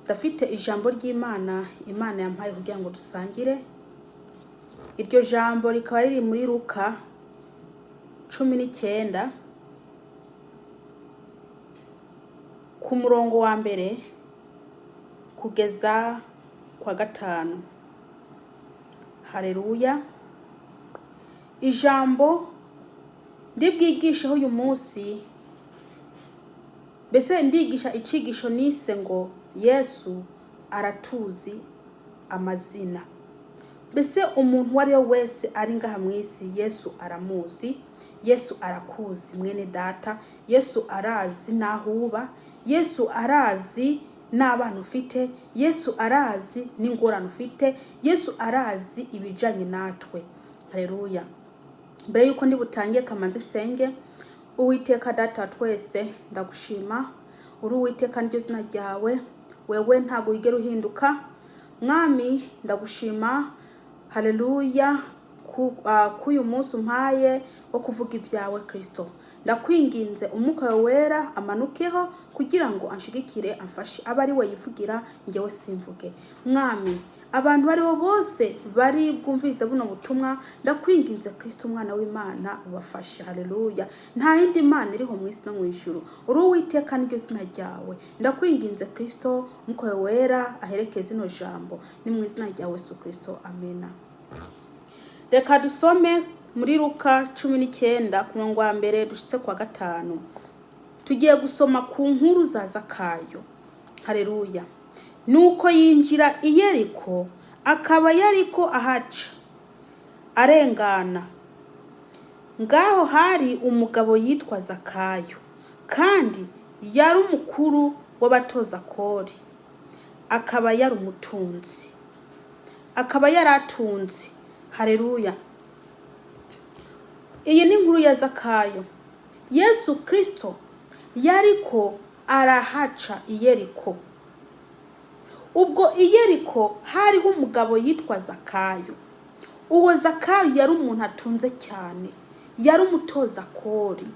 Ndafite ijambo ry'Imana Imana yampaye kugira ngo dusangire. Iryo jambo rikaba riri muri Luka 19 ku murongo wa mbere kugeza kwa gatanu. Haleluya. Ijambo ndibwigisheho uyu munsi, mbese ndigisha icigisho nise ngo Yesu aratuzi amazina. Mbese umuntu uwo ari we wese ari ngaha mu isi, Yesu aramuzi. Yesu arakuzi mwene data. Yesu arazi n'aho uba. Yesu arazi n'abana ufite. Yesu arazi n'ingorane ufite. Yesu arazi ibijanye natwe. Haleluya. Mbere yuko ndi butangiye, kamanze senge. Uwiteka Data wa twese, ndagushima. Uri Uwiteka, niryo zina ryawe. Wewe ntabwo wigera uhinduka. Mwami, ndagushima, haleluya, k'uyu munsi umpaye wo kuvuga ibyawe. Kristo, ndakwinginze, Umwuka wawe Wera amanukeho kugira ngo anshigikire, amfashe, abe ari we yivugira, njyewe simvuge. Mwami, abantu bari bo bose bari bwumvise buno butumwa, ndakwinginze Kristo umwana w'Imana, ubafashe. Haleluya. Nta yindi Mana iriho mu isi no mu ijuru, uri Uwiteka, niryo zina ryawe. Ndakwinginze Kristo, Umwuka wawe Wera aherekeze ino jambo. Ni mu izina rya Yesu Kristo, amena. Reka dusome muri Luka 19 ku murongo wa mbere dushitse kwa gatanu. Tugiye gusoma ku nkuru za Zakayo. Haleluya. Nuko yinjira i Yeriko, akaba yariko ahaca arengana. Ngaho hari umugabo yitwa Zakayo, kandi yari umukuru w'abatoza kori, akaba yari umutunzi, akaba yari atunze. Haleluya. Iyi ni inkuru ya Zakayo. Yesu Kristo yariko arahaca i Yeriko. Ubwo i Yeriko hariho umugabo yitwa Zakayo. Uwo Zakayo yari umuntu atunze cyane, yari umutoza kori.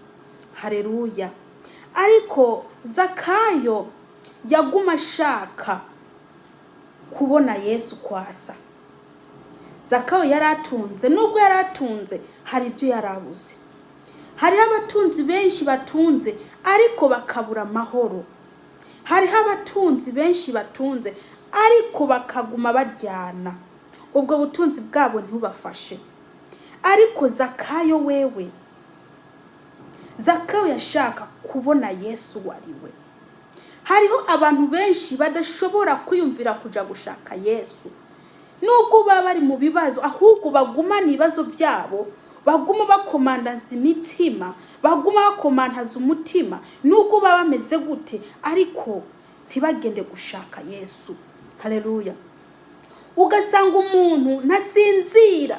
Haleluya. Ariko Zakayo yaguma ashaka kubona Yesu kwasa. Zakayo yari atunze. Nubwo yari atunze, hari ibyo yari abuze. Hariho abatunzi benshi batunze ariko bakabura amahoro. Hariho abatunzi benshi batunze ariko bakaguma baryana, ubwo butunzi bwabo ntibubafashe. Ariko Zakayo wewe, Zakayo yashaka kubona Yesu wariwe. Hariho abantu benshi badashobora kwiyumvira kuja gushaka Yesu nubwo baba bari mu bibazo, ahubwo bagumana ibibazo byabo, baguma bakomandaza imitima, baguma bakomantaza umutima nubwo baba bameze gute, ariko ntibagende gushaka Yesu. Haleluya. Ugasanga umuntu ntasinzira,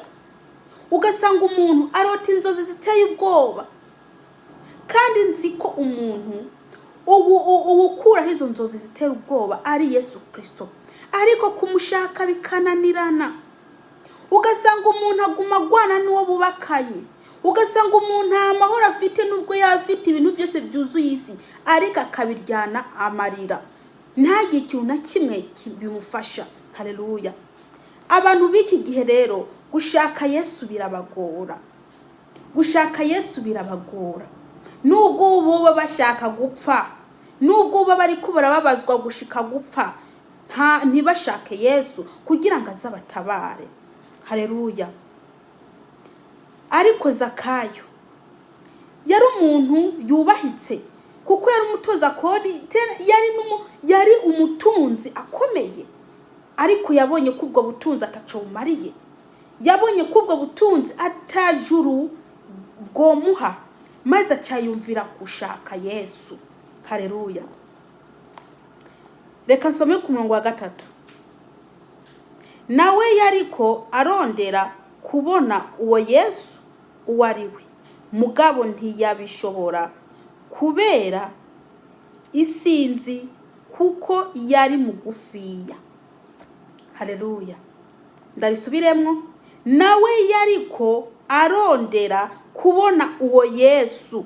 ugasanga umuntu arota inzozi ziteye ubwoba. Kandi nzi ko umuntu ubu ukuraho izo nzozi zitera ubwoba ari Yesu Kirisito, ariko kumushaka bikananirana. Ugasanga umuntu aguma agwana n'uwo bubakanye. Ugasanga umuntu nta mahoro afite nubwo yaba afite ibintu byose byuzuye isi, ariko akabiryana amarira, ntagire ikintu na kimwe bimufasha. Haleluya. Abantu b'iki gihe rero, gushaka Yesu birabagora, gushaka Yesu birabagora, nubwo baba bashaka gupfa, nubwo baba bariko barababazwa gushika gupfa, nta ntibashake Yesu kugira ngo azabatabare. Haleluya. Ariko Zakayo yari umuntu yubahitse, kuko yari umutoza kori, yari umutunzi akomeye. Ariko yabonye ko ubwo butunzi ataco bumariye, yabonye ko ubwo butunzi atajuru bwomuha, maze acayumvira gushaka Yesu. Haleluya. Reka nsome ku murongo wa gatatu. Nawe yariko arondera kubona uwo Yesu uwo ari we, mugabo ntiyabishobora kubera isinzi, kuko yari mugufiya. Haleluya. Ndarisubiremwo. Nawe yariko arondera kubona uwo Yesu.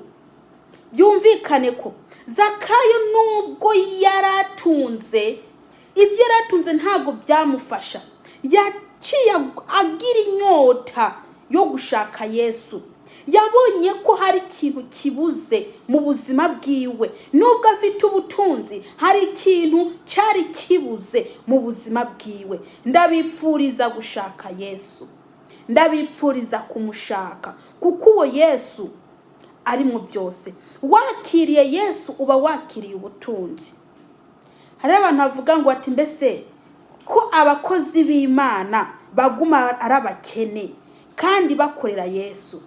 Byumvikane ko Zakayo, nubwo yaratunze, Ibyo yari atunze ntabwo byamufasha. Yaciye agira inyota yo gushaka Yesu. Yabonye ko hari ikintu kibuze mu buzima bwiwe. Nubwo afite ubutunzi, hari ikintu cyari kibuze mu buzima bwiwe. Ndabipfuriza gushaka Yesu, ndabipfuriza kumushaka, kuko uwo Yesu ari mu byose. Wakiriye Yesu uba wakiriye ubutunzi. Hari abantu bavuga ngo ati: "Mbese ko abakozi b'Imana baguma ari abakene kandi bakorera Yesu?"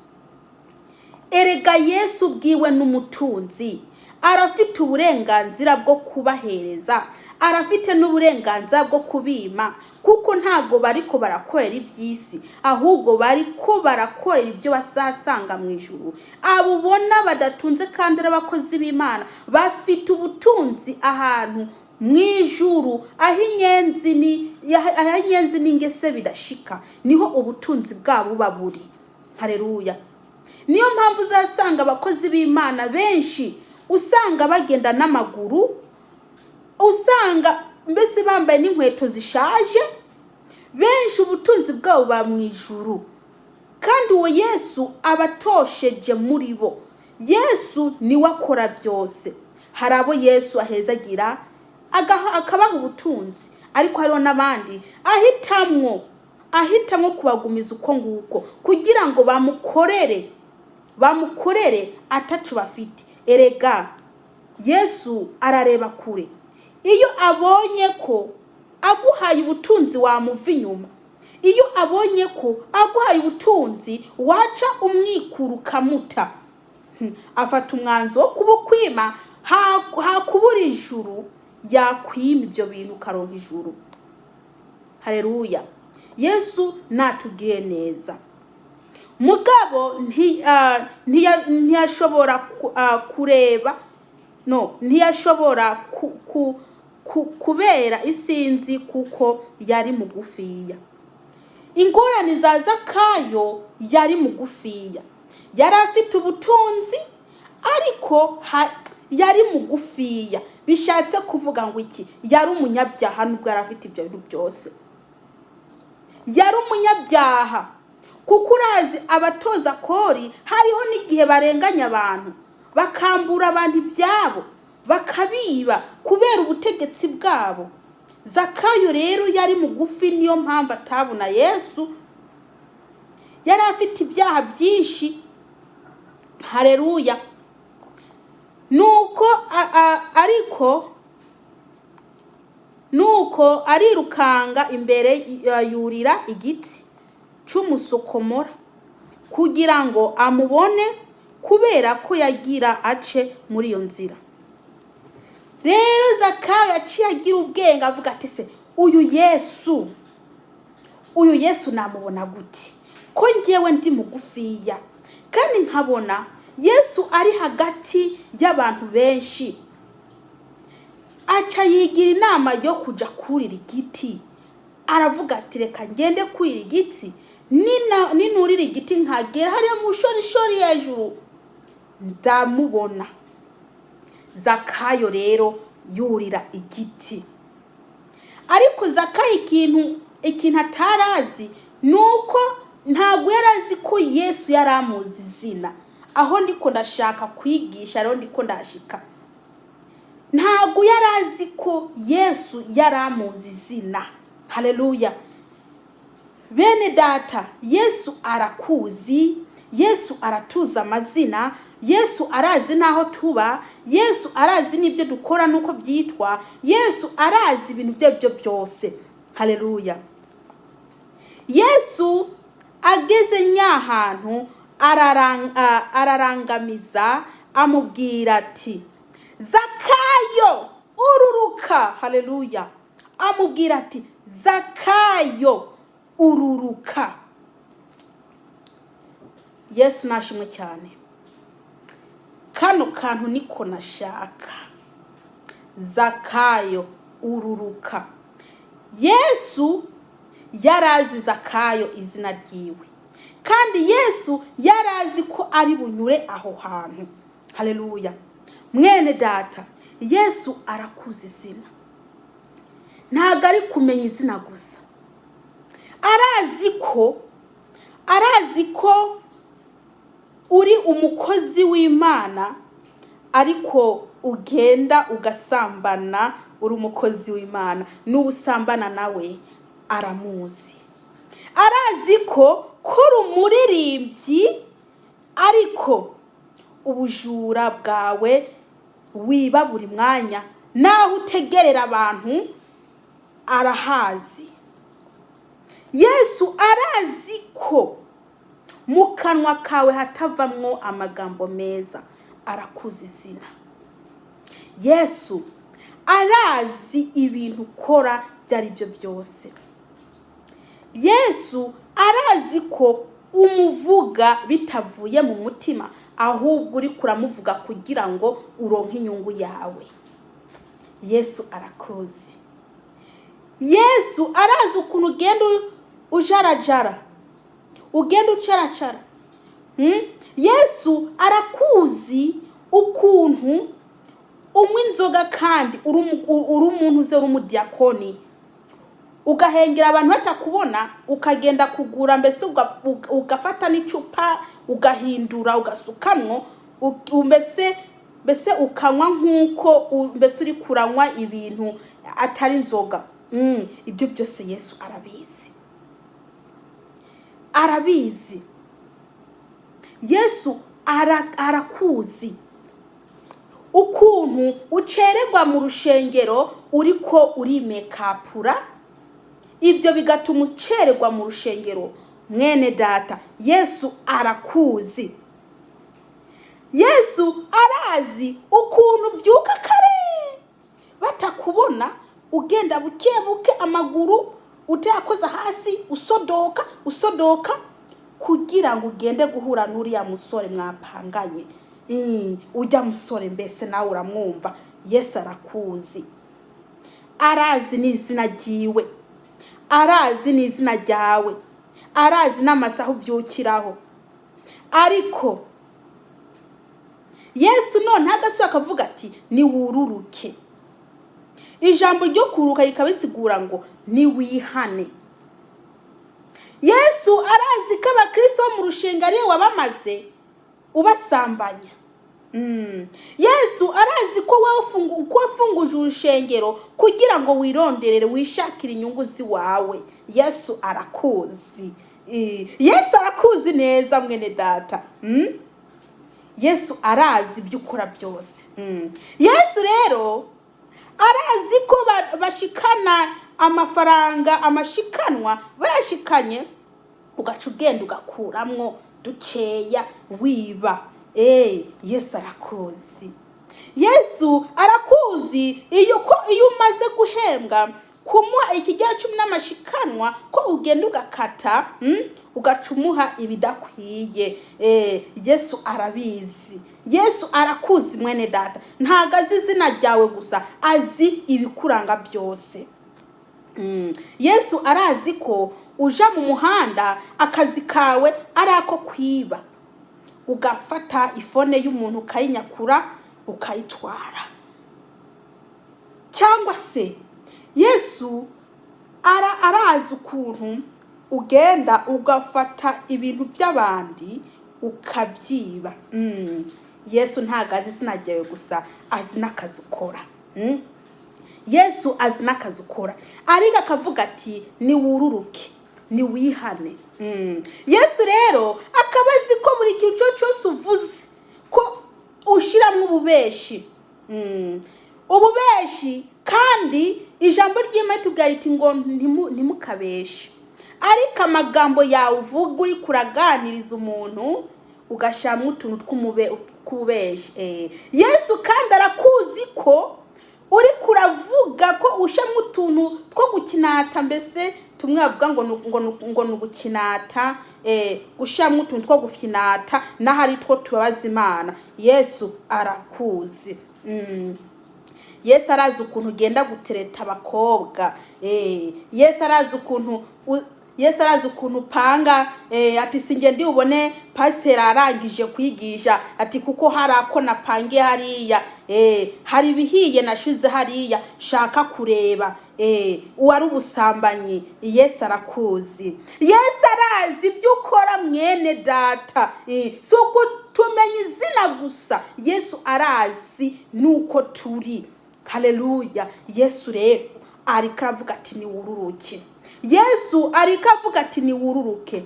Erega Yesu ubwiwe n'umutunzi, arafite uburenganzira bwo kubahereza, arafite n'uburenganzira bwo kubima, kuko ntabwo bariko barakorera iby'isi, ahubwo bariko barakorera ibyo bazasanga mu ijuru. Abo ubona badatunze kandi ari abakozi b'Imana bafite ubutunzi ahantu mu ijuru, aho inyenzi n'ingese bidashika, niho ubutunzi bwabo buba buri. Hareruya! Niyo mpamvu uzasanga abakozi b'Imana benshi usanga bagenda n'amaguru, usanga mbese bambaye n'inkweto zishaje. Benshi ubutunzi bwabo buba mu ijuru, kandi uwo Yesu aba atosheje muri bo. Yesu niwe akora byose. Hari abo Yesu ahezagira akabaha ubutunzi, ariko hariho n'abandi ahitamwo kubagumiza uko nguko kugira ngo bamukorere atacu bafite. Erega Yesu arareba kure. Iyo abonye ko aguhaye ubutunzi wamuva inyuma, iyo abonye ko aguhaye ubutunzi waca umwikura ukamuta, afata umwanzuro wo kubukwima. Hakubura ijuru, yakwima ibyo bintu ukaronka ijuru. Hareruya! Yesu natugire neza. Mugabo ntiyashobora kureba, no ntiyashobora kubera isinzi, kuko yari mugufiya. Ingorane za Zakayo, yari mugufiya. Yari afite ubutunzi, ariko yari mugufiya. Bishatse kuvuga ngo iki? Yari umunyabyaha. Nubwo yari afite ibyo bintu byose, yari umunyabyaha, kuko urazi abatoza kori hariho n'igihe barenganya abantu, bakambura abantu ibyabo, bakabiba kubera ubutegetsi bwabo. Zakayo rero yari mugufi, niyo mpamvu atabona Yesu. Yari afite ibyaha byinshi. Hareruya! Nuko ariko nuko arirukanga imbere, yurira igiti c'umusokomora kugira ngo amubone, kubera ko yagira ace muri iyo nzira. Rero Zakayo yaciye agira ubwenge, avuga ati: "Se uyu Yesu namubona gute, ko ngewe ndi mugufiya kandi nkabona Yesu ari hagati y'abantu benshi?" Aca yigira inama yo kuja kurira igiti. Aravuga ati: "Reka ngende kurira igiti. Ninurira igiti nkagera hariya mu bushorishori hejuru, ndamubona." Zakayo rero yurira igiti. Ariko Zakayo ikintu atarazi ni uko ntabwo yari azi ko Yesu yari amuzi izina. Aho ndiko ndashaka kwigisha rero, ndiko ndashika, ntabwo yari azi ko Yesu yari amuzi izina. Haleluya! Bene data, Yesu arakuzi, Yesu aratuza amazina, Yesu arazi n'aho tuba, Yesu arazi n'ibyo dukora n'uko byitwa, Yesu arazi ibintu ibyo byo byose. Haleluya! Yesu ageze nyahantu ararangamiza, amubwira ati: "Zakayo, ururuka." Haleluya! Amubwira ati: "Zakayo, ururuka." Yesu nashimwe cyane. Kano kantu niko nashaka. Zakayo, ururuka. Yesu yarazi Zakayo izina ryiwe, kandi Yesu yarazi ko ari bunyure aho hantu. Haleluya! Mwene data, Yesu arakuzi izina. Ntabwo ari kumenya izina gusa. Arazi ko uri umukozi w'Imana, ariko ugenda ugasambana. Uri umukozi w'Imana n'ubusambana nawe aramuzi. Arazi ko uri umuririmbyi, ariko ubujura bwawe, wiba buri mwanya, naho utegerera abantu, arahazi. Yesu arazi ko mu kanwa kawe hatavamwo amagambo meza, arakuzi izina. Yesu arazi ibintu ukora ibyo ari byo byose. Yesu arazi ko umuvuga bitavuye mu mutima, ahubwo uri kuramuvuga kugira ngo uronke inyungu yawe. Yesu arakuzi. Yesu arazi ukuntu ugenda ujarajara, ugenda ucaracara. Yesu arakuzi ukuntu unywa inzoga kandi uri umuntu uze, uri umudiyakoni, ugahengera abantu batakubona, ukagenda kugura, mbese ugafata n'icupa, ugahindura, ugasukamwo, mbese ukanywa nk'uko mbese uri kuranywa ibintu atari inzoga. Ibyo byose Yesu arabizi, arabizi. Yesu arakuzi ukuntu ucererwa mu rushengero uriko urimekapura, ibyo bigatuma ucererwa mu rushengero. Mwene data, Yesu arakuzi. Yesu arazi ukuntu ubyuka kare batakubona, ugenda buke buke, amaguru utayakoza hasi, usodoka usodoka kugira ngo ugende guhura n'uriya musore mwapanganye. Ujya musore mbese nawe uramwumva. Yesu arakuzi, arazi n'izina ryiwe, arazi n'izina ryawe, arazi n'amasaha ubyukiraho. Ariko Yesu none agasubira akavuga ati: "Niwururuke." Ijambo ryo kururuka rikaba risigura ngo niwihane. Yesu arazi ko abakristo bo mu rushinga ariwe wabamaze ubasambanya. Yesu arazi ko wowe uko wafunguje urushengero kugira ngo wironderere, wishakire inyungu ziwawe. Yesu arakuzi. Yesu arakuzi neza, mwene data. Yesu arazi ibyo ukora byose. Yesu rero arazi ko bashikana amafaranga, amashikanwa bayashikanye, ugaca ugenda ugakuramwo dukeya, wiba. Yesu arakuzi. Yesu arakuzi iyo ko iyo umaze guhembwa, kumuha ikigera 10 n'amashikanwa, ko ugenda ugakata, ugaca umuha ibidakwiye. Yesu arabizi. Yesu arakuzi, mwene data. Ntabwo azi izina ryawe gusa, azi ibikuranga byose. Yesu arazi ko uja mu muhanda, akazi kawe ari ako kwiba, ugafata iphone y'umuntu ukayinyakura, ukayitwara. Cyangwa se Yesu arazi ukuntu ugenda ugafata ibintu by'abandi ukabyiba. Yesu ntabwo azi izina ryawe gusa, azi n'akazi ukora. Yesu azi n'akazi ukora, ariko akavuga ati: "Niwururuke, niwihane." Yesu rero akaba azi ko buri gihe icyo cyose uvuze ko ushyiramo ububeshi. Ububeshi, kandi ijambo ry'Imana tubwira riti ngo ntimukabeshe. Ariko amagambo yawe uvuga uri kuraganiriza umuntu, ugashyiramo utuntu tw'ububeshi. Yesu kandi arakuzi ko uri kuravuga ko ushyiramo utuntu two gukinata, mbese tumwe bavuga ngo ni ugukinata, gushyiramo utuntu two gufinata n'ahari two tubabaza Imana. Yesu arakuzi. Yesu arazi ukuntu ugenda gutereta abakobwa. Yesu arazi ukuntu Yesu arazi ukuntu upanga, ati sinjye ndi ubone pasiteri arangije kwigisha, ati kuko hari ako napangiye hariya, hari ibihiye nashize hariya shaka kureba. Uwari ubusambanyi, Yesu arakuzi. Yesu arazi ibyo ukora, mwene data. Si ukutumenya izina gusa, Yesu arazi nuko turi. Haleluya! Yesu rero ariko aravuga ati niwururuke. Yesu ariko avuga ati niwururuke.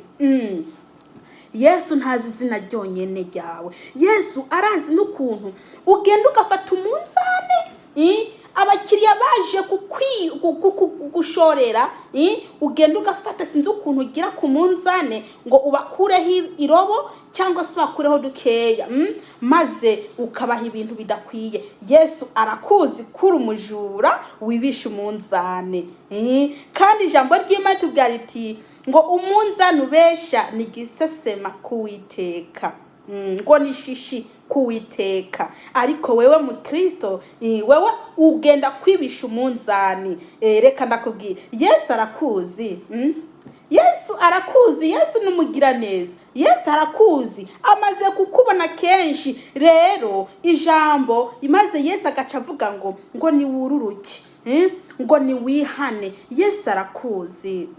Yesu ntazi izina ryonyine ryawe, Yesu arazi n'ukuntu ugenda ugafata umunzane, abakiriya baje kugushorera, ugenda ugafata, sinzi ukuntu ugira ku munzane ngo ubakureho irobo cyangwa se ubakureho dukeya, maze ukabaha ibintu bidakwiye. Yesu arakuzi kuri umujura wibisha umunzane. Kandi ijambo ry'Imana tubwira riti ngo umunzani ubesha ni igisesema k'Uwiteka, ngo ni shishi k'Uwiteka. Ariko wewe mukristo, wewe ugenda kwibisha umunzani. Reka ndakubwira, Yesu arakuzi. Yesu arakuzi. Yesu ni umugiraneza. Yesu arakuzi, amaze kukubona kenshi. Rero ijambo imaze, Yesu agaca avuga ngo niwururuke, ngo niwihane. Yesu arakuzi.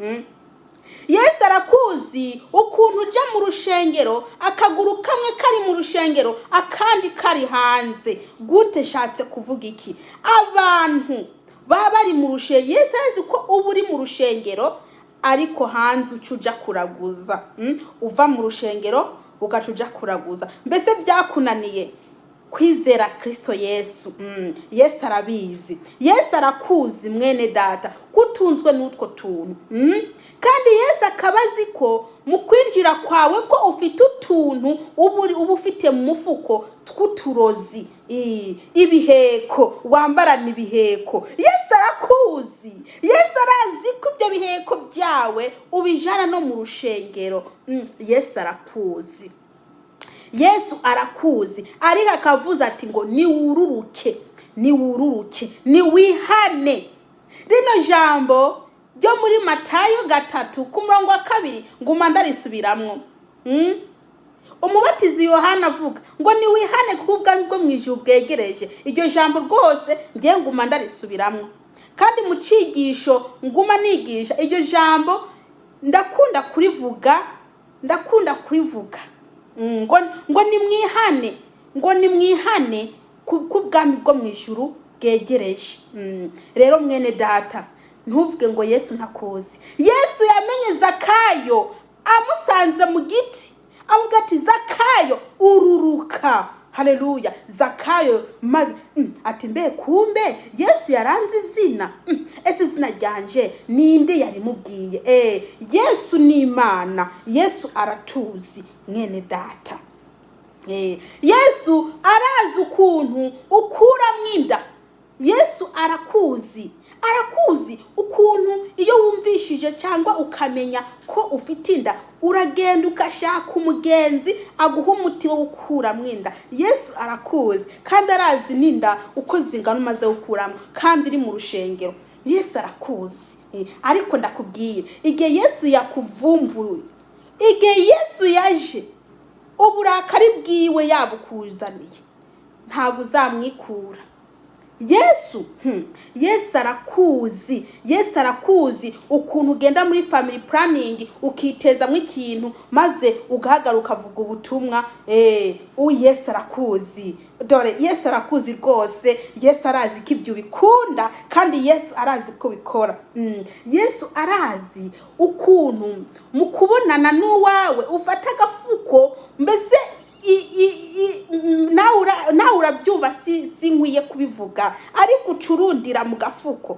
Yesu arakuzi ukuntu ujya mu rushengero, akaguru kamwe kari mu rushengero, akandi kari hanze. Gute? Nshatse kuvuga iki? Abantu baba bari mu rushengero, Yesu arazi ko uba uri mu rushengero ariko hanze uca uja kuraguza. Uva mu rushengero ugaca uja kuraguza, mbese byakunaniye kwizera Kristo Yesu. Yesu arabizi. Yesu arakuzi, mwene data, kutunzwe n'utwo tuntu. Kandi Yesu akaba azi ko mu kwinjira kwawe ko ufite utuntu uba ufite mu mufuko tw'uturozi, ibiheko wambarana ibiheko. Yesu arakuzi. Yesu arazi ko ibyo biheko byawe ubijana no mu rushengero. Yesu arakuzi. Yesu arakuzi, ariko akavuze ati ngo niwururuke, niwururuke, niwihane. Rino jambo ryo muri Matayo 3 ku murongo wa 2 nguma ndarisubiramwo. Umubatizi Yohana avuga ngo niwihane kuko ubwami bwo mu ijuru bwegereje. Iryo jambo rwose ngiye nguma ndarisubiramwo, kandi mu cigisho nguma nigisha iryo jambo ndakunda kurivuga, ndakunda kurivuga. Ngo nimwihane, ngo nimwihane kuko ubwami bwo mu ijuru bwegereje. Rero mwene data, ntuvuge ngo Yesu ntakuzi. Yesu yamenye Zakayo amusanze mu giti, amubwira ati Zakayo ururuka. Haleluya! Zakayo maze ati mbe kumbe Yesu yaranze izina. Ese izina ryanje ninde yarimubwiye? Yesu ni Imana. Yesu aratuzi, mwene data. Yesu arazi ukuntu ukuramo inda. Yesu arakuzi, arakuzi ukuntu iyo wumvishije cyangwa ukamenya ko ufite inda, uragenda ugashaka umugenzi aguha umuti wo gukuramo inda. Yesu arakuzi, kandi arazi n'inda uko zingana umaze gukuramo kandi uri mu rushengero. Yesu arakuzi. Ariko ndakubwiye, igihe Yesu yakuvumbuye, igihe Yesu yaje, uburakari bwiwe yabukuzaniye, ntabwo uzamwikura Yesu. Yesu arakuzi. Yesu arakuzi ukuntu ugenda muri family planning ukitezamo ikintu, maze ugahagarara ukavuga ubutumwa. Yesu arakuzi. Dore Yesu arakuzi rwose. Yesu arazi ko ibyo ubikunda, kandi Yesu arazi ko ubikora. Yesu arazi ukuntu mu kubonana n'uwawe ufata agafuko, mbese nawe urabyumva, si nkwiye kubivuga, ariko ucurundira mu gafuko.